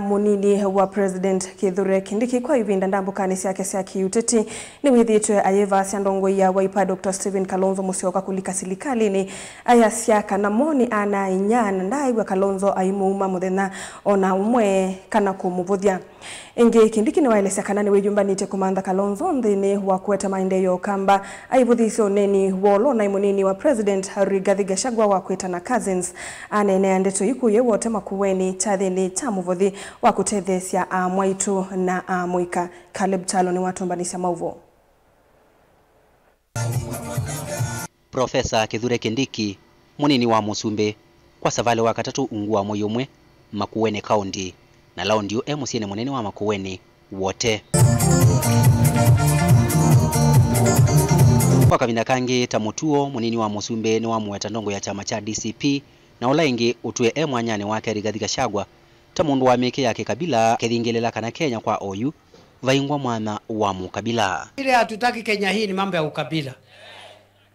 Munini wa President Kithure Kindiki kwa ivinda ndambukani syake sya kiuteti ni withitwe ayeva syandongo ya Wiper Dr. Stephen Kalonzo Musyoka kulika silikalini aya syaka na moni ana inyana ndaiwa Kalonzo aimuuma muthenya ona umwe kana kumuvuthia. Ingi Kindiki ni waelesya kana ni wiyumbanite kumantha Kalonzo nthini wa kueta maendeleo kamba aivuthisyo neni wolo na imunini wa President Rigathi Gachagua wa kwita na cousins anene ndeto ikuye wote makuweni chathini cha muvuthi wa kutethesya amwaitu na amwika. Caleb Chalo ni watombanisa mauvo. Profesa Kithure Kindiki munini wa musumbe kwa savale wa katatu ungu wa moyomwe Makueni County na lao ndio musiene munene wa Makueni wote. Kwa kabinda kange tamutuo munini wa musumbe ni wa muweta ndongo ya chama cha DCP na ulaingi utue mwanyane wake Rigathi Gachagua tamundu wa meke yake kabila kethingelela kana Kenya kwa oyu vaingwa mwana wa mukabila. Ile hatutaki Kenya hii ni mambo ya ukabila.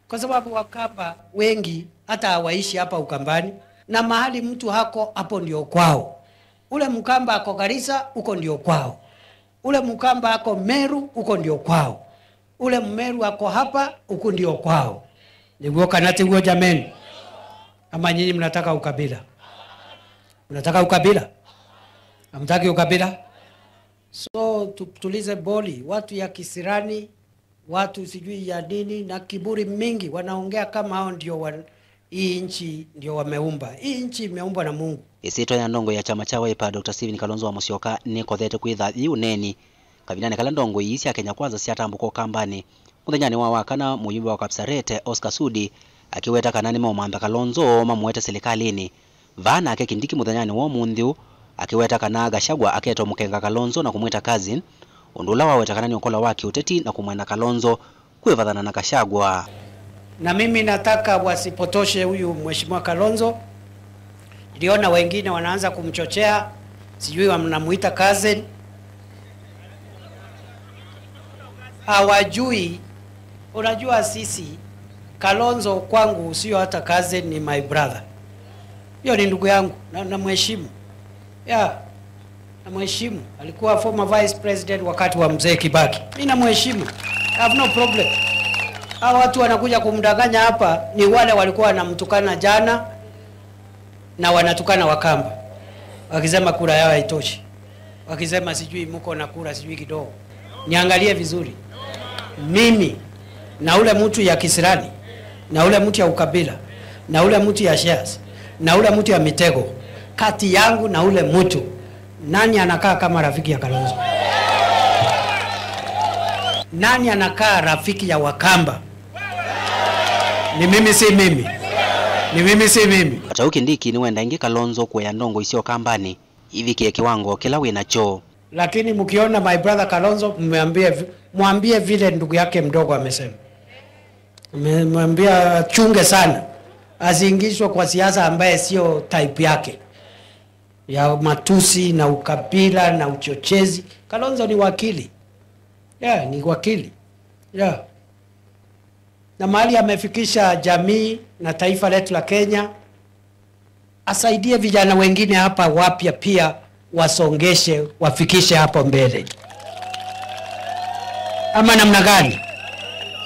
Kwa sababu Wakamba wengi hata hawaishi hapa Ukambani, na mahali mtu hako hapo ndio kwao. Ule Mkamba ako Garissa huko ndio kwao. Ule Mkamba ako Meru huko ndio kwao. Ule Mmeru ako hapa huko ndio kwao. Niguo kanati huo jameni. Ama nyinyi mnataka ukabila? Mnataka ukabila? Hamtaki ukabila? So tutulize boli, watu ya kisirani, watu sijui ya nini na kiburi mingi wanaongea kama hao ndio hii nchi ndio wameumba. Hii nchi imeumbwa na Mungu. Isito ya ndongo ya chama cha Wiper Dr. Stephen Kalonzo wa Musyoka ni kothete kwitha yuneni kabinane kala ndongo isi ya Kenya kwanza siatambuko kambani muthenyani wa wakana muyumbe wa Kapsarete Oscar Sudi akiweta kanani maumantha Kalonzo mamuwete silikalini vana ake Kindiki muthenyani wa munthiu akiweta kana Gachagua aketo mukenga Kalonzo na kumwita cousin undula waweta kanani ukola wake uteti na kumwenda Kalonzo kuivathana na Gachagua. Na mimi nataka wasipotoshe huyu Mheshimiwa Kalonzo. Niliona wengine wanaanza kumchochea, sijui wanamuita cousin. Hawajui. Unajua sisi Kalonzo kwangu sio hata cousin, ni my brother. Hiyo ni ndugu yangu na namheshimu. Yeah, namheshimu. Alikuwa former vice president wakati wa Mzee Kibaki. Mimi namheshimu. I have no problem. Hawa watu wanakuja kumdanganya hapa ni wale walikuwa wanamtukana jana na wanatukana Wakamba. Wakisema kura yao haitoshi. Wakisema sijui mko na kura sijui kidogo. Niangalie vizuri. Mimi na ule mtu ya kisirani, na ule mtu ya ukabila, na ule mtu ya shares, na ule mtu ya mitego, kati yangu na ule mtu, nani anakaa kama rafiki ya Kalonzo? Nani anakaa rafiki ya Wakamba? Ni mimi si mimi. Ni mimi si mimi. Hata Kindiki ni wenda ingi Kalonzo kwa ya ndongo isio kambani hivi kie kiwango kila winacho. Lakini mkiona my brother Kalonzo mwambie vile ndugu yake mdogo amesema. Mwambie chunge sana. Asiingishwe kwa siasa ambaye sio type yake. Ya matusi na ukabila na uchochezi. Kalonzo ni wakili. Yeah, ni wakili. Yeah. Na mahali amefikisha jamii na taifa letu la Kenya, asaidie vijana wengine hapa wapya pia wasongeshe, wafikishe hapo mbele. Ama namna gani?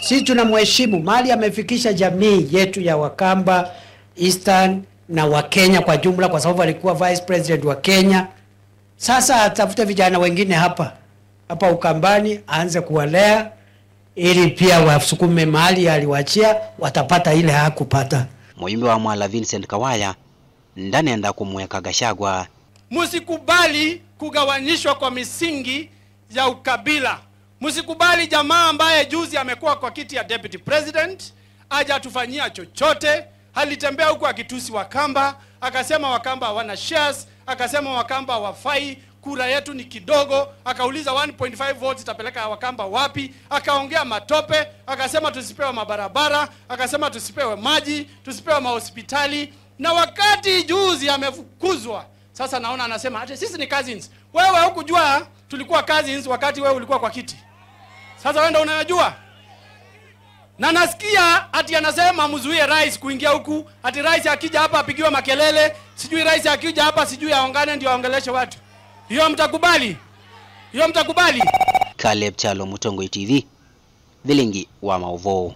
Sisi tunamheshimu mahali amefikisha jamii yetu ya Wakamba, Eastern na wa Kenya kwa jumla, kwa sababu alikuwa vice president wa Kenya. Sasa atafute vijana wengine hapa Ukambani, aanze kuwalea ili pia wasukume mahali aliwachia, watapata ile hakupata. Muyumbe wa Mwala Vincent Kawaya ndani enda kumweka Gachagua. Msikubali kugawanyishwa kwa misingi ya ukabila. Msikubali jamaa ambaye juzi amekuwa kwa kiti ya deputy president hajatufanyia chochote, alitembea huku akitusi Wakamba, akasema Wakamba hawana shares, akasema Wakamba hawafai, kura yetu ni kidogo, akauliza 1.5 votes itapeleka Wakamba wapi, akaongea matope, akasema tusipewe mabarabara, akasema tusipewe maji, tusipewe mahospitali. Na wakati juzi amefukuzwa, sasa naona anasema hata sisi ni cousins. Wewe hukujua tulikuwa cousins wakati wewe ulikuwa kwa kiti. Sasa wewe ndio unayajua. Na nasikia ati anasema mzuie rais kuingia huku, ati rais akija hapa apigiwe makelele, sijui rais akija hapa sijui aongane ndio aongeleshe watu. Hiyo mtakubali? Hiyo mtakubali? Caleb Chalo, Mutongwe TV, Vilingi wa Mauvoo.